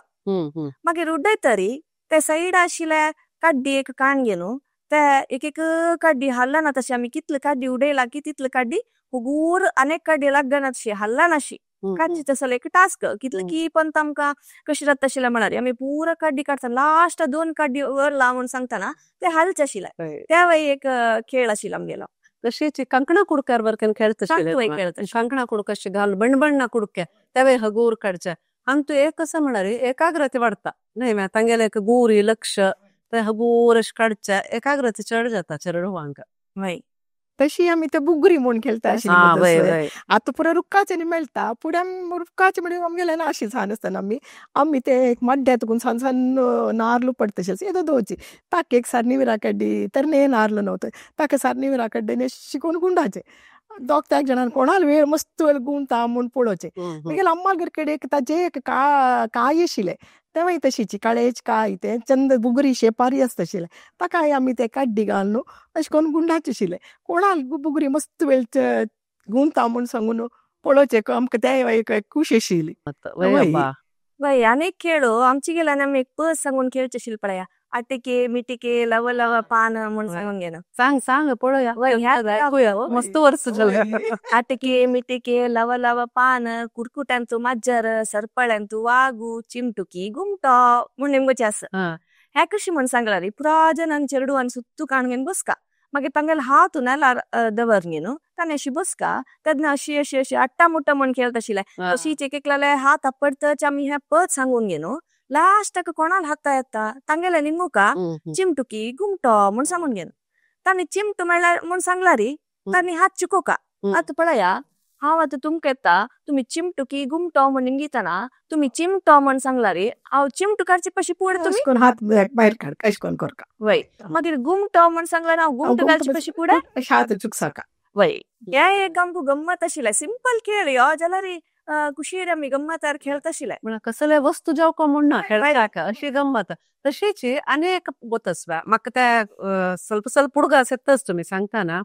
मागीर उडयतरी ते सायड आशिल्ले काड्डी एक काण घेवन ते एक एक काड्डी हालना तशी आमी कितले काड्डी उडयला की तितले काड्डी हुगूर अनेक काड्डी लागना तशी हालना अशी काडची। तसो एक टास्क कितले की पण तांकां कशी जाता आशिल्लें म्हळ्यार आमी पुरा काड्डी काडटा, लास्ट 2 काड्डी उरला म्हूण सांगतना ते हालचे आशिल्ले। ते एक खेळ आशिल्लो आमगेलो। तशीच कंकणा कुडक्यार वरकेन खेळता आशिल्ले, कंकणा कुडक अशें घाल बणबण्णा कुडके तेवे हगूर काडचे। हांतू एक कसं म्हळ्यार एकाग्रती वाडटा न्हय, तांगेले एक गुरी लक्ष ते हगूर अशें काडचे, एकाग्रती चड जाता चेडवांक। तशी आमी ते बुगरी म्हूण खेळटा आशिल्ली। आतां पुरा रुखाचे मेळटा, फुडें आमी रुखाचे म्हणजे आमगेले ना अशी सान आसतना आमी आमी ते एक मड्ड्यात सान सान नार्ल पडटा अशें येदो दवरची, ताका एक सारनी विरा काड्डी तर न्ही नार्ल न्हू ताका सारनी विरा काड्डी शिकोवन गुंडाचे दोग त्या जाणान कोणाल वेळ मस्त वेळ गुंता म्हूण पळोवचें। मागीर अम्माल कडेन एक ताजे एक काय आशिल्लें, ते मागीर तशीची काळेच काय ते चंद बुगरी शेपारी आसता आशिल्लें, ताकाय आमी ते काड्डी घालून न्हू अशें करून गुंडाचे आशिल्लें। कोणाल बुगरी मस्त वेळ गुंता म्हूण सांगून पळोवचें, आमकां ते एक खूश आशिल्ली। वय आनी एक खेळ आमचे गेल्यान आमी एक पस सांगून खेळचे आशिल्ले पळया, आटिके मिटिके लव लव पान म्हूण सांगून घेन. सांग सांग पळोवया. मस्त वर्स जालें. आटिके मिटिके लव लव पान कुरकुटांतु माज्जर सरपळ्यांतु वागु चिमटुकी गुमटो म्हूण निमगोचे आसा. हे कशी म्हूण सांगला रे पुरा जनान चेरडुवान सुत्तू काण बसका मागीर तांगेले हात नेलार दवर न्ही ताणें अशी बसका तेन्ना अशी अशी अशी आट्टा मुट्टा म्हूण खेळत आशिल्ले तशीच एक एकल्याले हात आपडतच आमी हे पद सांगून घेनो लास्टाक कोणाल हाता येता तांगेले निमगुका चिमटुकी गुमटो म्हूण सांगून घेन. तांणी चिमटो म्हणल्यार म्हूण सांगला रे तांणी हात चुकोका. आतां पळया हांव आतां तुमकां येता तुमी चिमटुकी गुमटो म्हूण निमगितना तुमी चिमटो म्हूण सांगला रे हांव चिमटो काडचे पशी पुढे तुमी हात भायर काड अशें करून करका. वय मागीर गुमटो म्हूण सांगला हांव गुमटो काडचे पशी पुढे हात चुकसाका. वय हे एक आमकां गम्मत आशिल्लें सिंपल खेळ ह्यो जाल्यार कुशीर आमी गम्मतार खेळत आशिल्ले. म्हणल्यार कसले वस्तू जावका म्हूण ना खेळपाक अशी गम्मत. तशीच आनी एक गोतस्वा म्हाका ते ಸ್ವಲ್ಪ ಸ್ವಲ್ಪ ಹುಡುಗ ಸೆತ್ತಸ್ तुमी सांगताना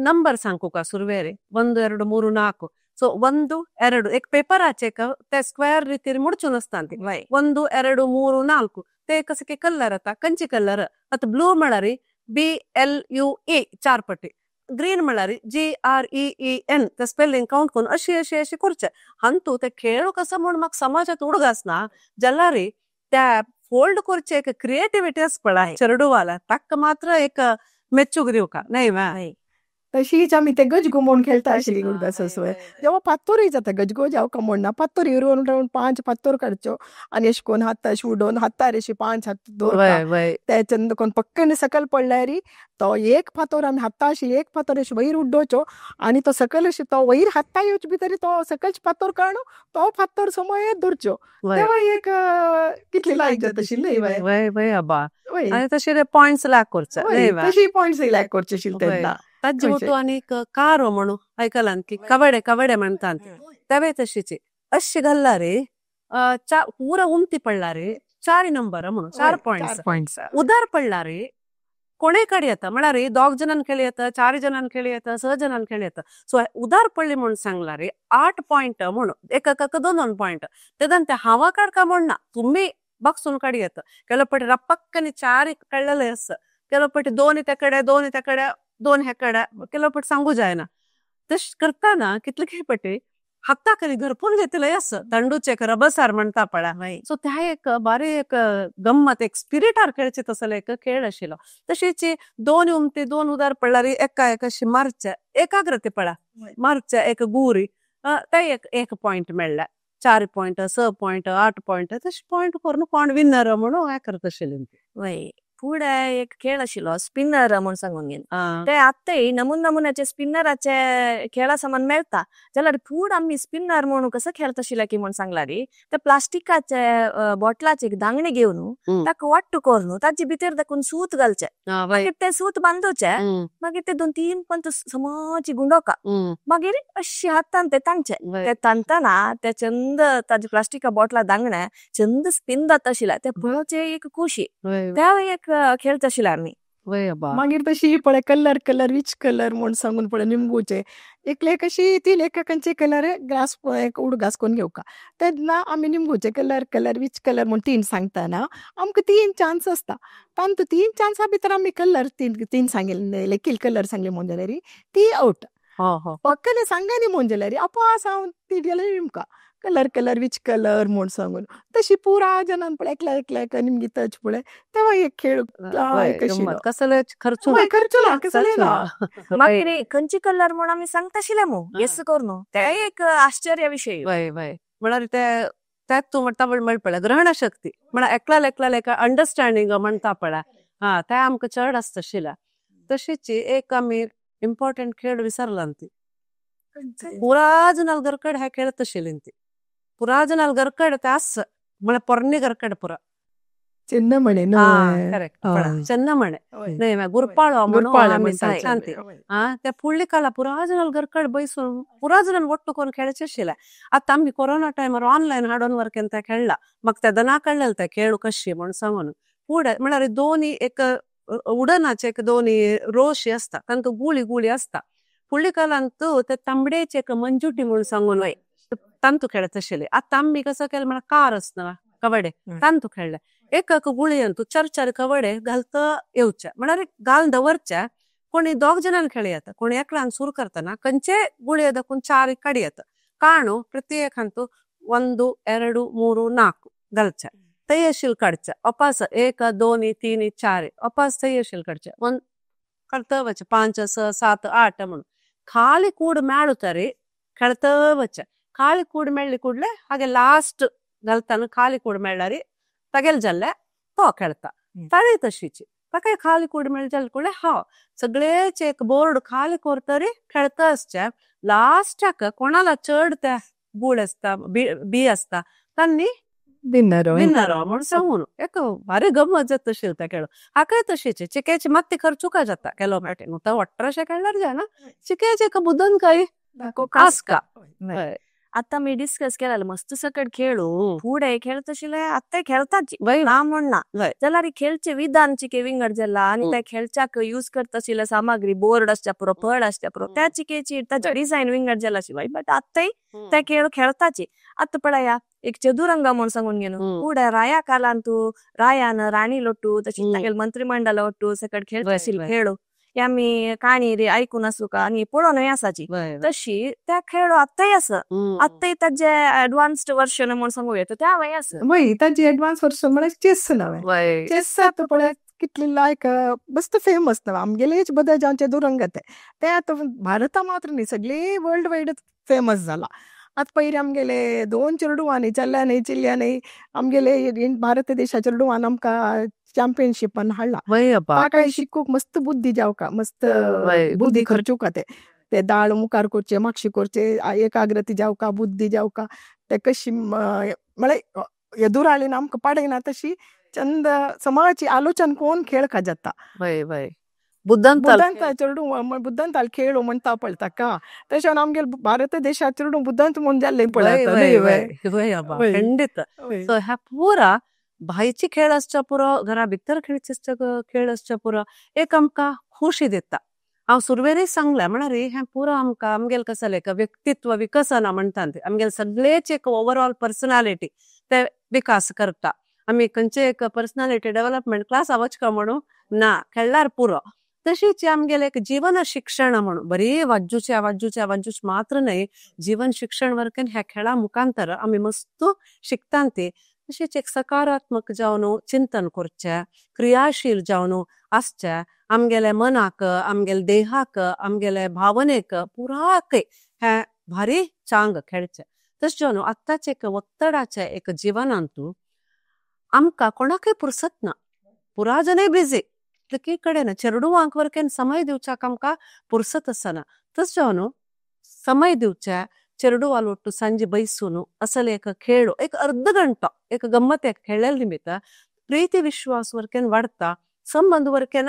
ನಂಬರ್ सांगूका सुरवेरे 1 2 3 4 ಸೊ 1 2 एक पेपराचे ते स्क्वेअर रीतीर मुडचून आसता. 1 2 3 4 ते कसे कलर आता कंची कलर आता ब्लू म्हळ्यार BLUE 4 पट्टी ग्रीन म्हळ्यार GREEN ते स्पेलिंग काउंट करून अशी अशी अशी करचे. हांतू ते खेळ कसो म्हूण म्हाका समाजात उडगास ना जाल्यार त्या फोल्ड करचे एक क्रिएटिविटी आस पळय चेरडुवाला ताका मात्र एक मेच्चूक दिवका न्हय वा. तशीच आमी ते गजगो म्हूण खेळटा आशिल्ली उडगास वय जेव्हा फातोरूय जाता गजगो जावका म्हूण ना फातोर रोवन रोवन 5 फातोर काडच्यो आनी अशें करून हात अशें उडोवन हातार अशें 5 हात दवरता ते चंद कोण पक्कन सकयल पडल्यार तो एक फातोर आमी हाता अशी एक फातोर अशें वयर उडोवचो आनी तो सकयल अशें तो वयर हाता येवचे भितर तो सकयल फातोर काडून तो फातोर समय धरच्यो तेव्हा एक कितली लायक जाता आशिल्ली. वय वय अबा आनी तशें पॉयंट्स लायक करचे तशी पॉयंट्स लायक करचे आशिल्ले तेन्ना. ताजे ಒಟ್ಟು अनेक कारो म्हणू ऐकलां की कवडे कवडे म्हणतात तेवे तशीच अशी घालला रे पुरा उमती पडला रे 4 नंबर म्हणून 4 पॉइंट्स उदार पडला रे कोणे कडेन येता म्हळ्यार 2 जणां खेळ येता 4 जणां खेळ येता 6 जणां खेळ येता. सो उदार पडले म्हणून सांगला रे 8 पॉयंट म्हणून एकाक 2 2 पॉयंट तेदन ते हावा काडका म्हण ना तुम्ही बक्सून काडी येता. ಕೆಲವು ಪಟ್ಟಿ ರಪ್ಪಕ್ಕನೆ 4 कळलेले आसा ಕೆಲವು ಪಟ್ಟಿ 2 त्या कडे 2 त्या कडे 2 ह्या कडे ಕೆಲವು पट सांगू जायना. तशें करताना कितले पटी हाताक घरपून घेतले असं दांडूचे एक रबसार म्हणता पळय. सो त्या एक बारी एक गम्मत एक स्पिरिटार खेळचे तसले एक खेळ आशिल्लो. तशीच 2 उमती 2 उदार पडल्यार एका एक अशी मारचे एकाग्रते पळा मारचे एक गुरी ते एक 1 पॉयंट मेळ्ळा 4 पॉयंट 6 पॉयंट 8 पॉयंट तशें पॉयंट करून कोण विनर म्हणून हें करता आशिल्लें. वय फुडें एक खेळ आशिल्लो स्पिनर म्हूण सांगून घेन ते आतांय नमून नमुन्याचे स्पिनराचे खेळा सामान मेळटा जाल्यार फुडें आमी स्पिनर म्हणून कसो खेळता आशिल्ले की म्हूण सांगला रे ते प्लास्टिकाचे बॉटलाचे एक दांगणे घेवन ताका वाट्टू करून ताचे भितर दाखून सूत घालचे मागीर ते सूत बांदोवचे मागीर ते 2 3 पंत समची गुंडोका मागीर अशी हातान ते तांचे ते तांतना ते चंद ताजे प्लास्टिका बॉटला दांगणे चंद स्पिन जाता आशिल्ले ते पळोवचे एक खुशी त्या एक खेळत आशिल्ले आमी. मागीर तशी पळय कलर कलर which colour म्हूण सांगून पळय निमगुचे एकले कशी ती लेखकांचे कलर ग्रास उडगास करून घेवका तेन्ना आमी निमगुचे कलर कलर which colour म्हूण 3 सांगतना आमकां 3 चान्स आसता तांतू 3 चान्सा भितर आमी कलर 3 सांगिल्ले लेखील कलर सांगले म्हूण जाल्यार ती आवट पक्कने सांगनी म्हूण जाल्यार आपोआप हांव ती गेले निमका कलर कलर which colour म्हूण सांगून तशी पुरा जनान पळय एकल्या एकल्या निमगी टच पळय तेव्हा एक खेळ कसले खर्चो खर्चो ना कसले ना. मागीर खंयची कलर म्हूण आमी सांगता आशिल्ले मू येस करून ते एक आश्चर्य विशय. वय वय म्हळ्यार ते त्यात तूं म्हणटा म्हण पळय ग्रहणशक्ती म्हळ्यार एकल्या एकल्या एक अंडरस्टँडींग म्हणटा पळय हा ते आमकां चड आसता आशिल्लें. तशीच एक आमी इम्पॉर्टंट खेळ विसरला ती पुरा जनाल घरकड हे खेळत आशिल्ली ती पुरा जनाल घरकड ते आस म्हळ्यार पोरणे घरकड पुरा ಚೆನ್ನಮಣೆ करेक्ट ಚೆನ್ನಮಣೆ गुरपाळो म्हणून सांगते त्या फुडले काला पुरा जनाल घरकड बैसून पुरा जनान ಒಟ್ಟು करून खेळचे आशिल्ले. आतां आमी कोरोना टायमार ऑनलायन हाडून वर्क ते खेळला म्हाका तेदना कळ्ळें ते खेळ कशी म्हूण सांगून फुडें म्हळ्यार दोनी एक उडनाचे एक दोनी रोशी आसता तांकां गुळी गुळी आसता फुडले कालांत ते तांबडेचे एक मंजुटी म्हूण सांगून तांतू खेळत आशिल्ले. आतां आमी कसो केलें म्हळ्यार कार आसना कवडे तांतू खेळ्ळे. एक एक गुळयेन तूं चार चार कवडे घालता येवचे म्हळ्यार घालून दवरचे. कोणी दोग जणांनी खेळ येता, कोणी एकल्यान सुरू करतना खंयचे गुळये दाखून चार काडी येता काणू प्रत्येकांतू 1 2 3 4 घालचे तयशील काडचे अपास 1 2 3 4 अपास तयशील काडचे 1 करता वचे 5 6 7 8 म्हणून खाली कूड मेळू तरी खेळता वचे. खाली कूड मेळ्ळी ಕೂಡಲೇ ಹಾಗೆ ಲಾಸ್ಟ್ घालताना खाली कूड मेळ्ळारी तगेल जाल्ले तो खेळता. ताळी तशीची ताका खाली कूड मेळ्ळी जाले ಕೂಡಲೇ हांव सगळेच एक बोर्ड खाली करतरी खेळता आसचे लास्टाक कोणाला चड ते गूळ आसता बी आसता तांणी विनर विनर म्हणून सांगून एक भारी गमत जाता तशी त्या खेळ. हाकाय तशीची चिक्याची मात्ती खर्चुका जाता केलो मेळटे न्हू तो अठराशे खेळल्यार जायना चिक्याचे एक बुदन काय आसका. आता मी डिस्कस केलेलं मस्त सकट खेळू फुडें खेळतशिले आतां खेळताची ना म्हणना जाल्यार खेळचे विधान चिके विंगड जाला आनी त्या खेळच्याक यूज करताशिल्ले सामग्री बोर्ड आसच्या पुरो फळ आसच्या पुरो त्या चिकेची ताचे डिझायन विंगड जाला शिवाय बट आतांय त्या खेळ खेळताची. आतां पळया एक चदुरंग म्हूण सांगून घेवन फुडें राया कालान तूं रायान राणी लोटू तशी तागेले मंत्रीमंडळ लोटू सकट खेळताशिल्ले खेळ हे आमी काणी रे आयकून आसूं का आनी पळोवनूय आसाची तशी त्या खेळ आतांय आसा. आतांय ताजे एडवान्स्ड वर्शन म्हूण सांगू येता त्या हांवें आसा. वय ताजी एडवान्स वर्शन म्हळ्यार चेस नांव. चेस आतां पळय कितली लायक मस्त फेमस नांव आमगेलेच बदल जावन चदुरंग ते आतां भारता मात्र न्ही सगळे वर्ल्ड वायड फेमस जाला. आतां पयलीं आमगेले 2 चेडवांनी चल्यानी चेल्यानी आमगेले भारत देशा चेडवान आमकां चॅम्पियनशिपान हाडला. ताका शिकूंक मस्त बुद्धी जावका मस्त बुद्धी खर्चुका ते ते दाळ मुखार करचे मागशी करचे एकाग्रती जावका बुद्धी जावका ते कशी म्हळ्यार येदुराळीन आमकां पाडयना तशी चंद समाजाची आलोचन कोण खेळ का जाता. बुद्धांत चेडूं बुद्धांताल खेळ म्हणटा पळय ताका तशें आमगेले भारत देशात चेडूं बुद्धांत म्हूण जाल्लें पळयता. खंडीत. सो ह्या पुरा भायची खेळ आसच्या पुरो घरा भितर खेळचे खेळ आसच्या पुरो एक आमकां खुशी दिता. हांव सुरवेरूय सांगलें म्हळ्यार हें पुरो आमकां आमगेलें कसलें एक व्यक्तित्व विकसना म्हणटा ते आमगेले सगळेच एक ओवरऑल पर्सनालिटी ते विकास करता. आमी खंयचे एक पर्सनालिटी डेव्हलपमेंट क्लास वचका म्हणून ना खेळल्यार पुरो. तशीच आमगेले एक जीवन शिक्षण म्हणून बरी वाज्जूचे वाज्जूचे वाज्जूच मात्र न्हय जीवन शिक्षण वर्कन ह्या खेळा मुखांतर आमी मस्त शिकता ती. तशीच एक सकारात्मक जावन चिंतन करचें क्रियाशील जावन आसचें आमगेले मनाक आमगेले देहाक आमगेले भावनेक पुराकय हें भारी चांग खेळचें. तशें जावन आतांचे एक ಒತ್ತಡाचे एक जिवनांतू आमकां कोणाकय पुरसत ना पुरा जनय बिजी की कडेन चेडवांक वरकेन समय दिवच्याक आमकां पुरसत आसना. तशें जावन समय दिवचे चेडवाल ಒಟ್ಟು ಸಂಜೆ ಬೈಸೂನು ಅಸಲು एक खेळ एक अर्ध गंटो एक गम्मत एक खेळ्ळे निमित्त प्रीती विश्वास वरकेन वाडता संबंध वरकेन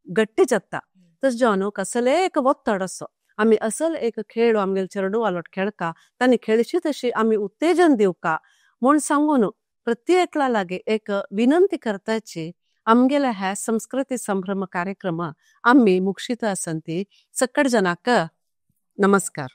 गट्टी जाता. तशें जावन कसले एक ಒತ್ತಡ असो आमी असल एक खेळ आमगेले चेडवाल ಒಟ್ಟು खेळका तांणी खेळची तशी आमी उत्तेजन दिवका म्हूण सांगून प्रत्येकला लागी एक विनंती करताची आमगेले ह्या संस्कृती संभ्रम कार्यक्रम आमी मुक्षित आसंती सकट जनाक नमस्कार.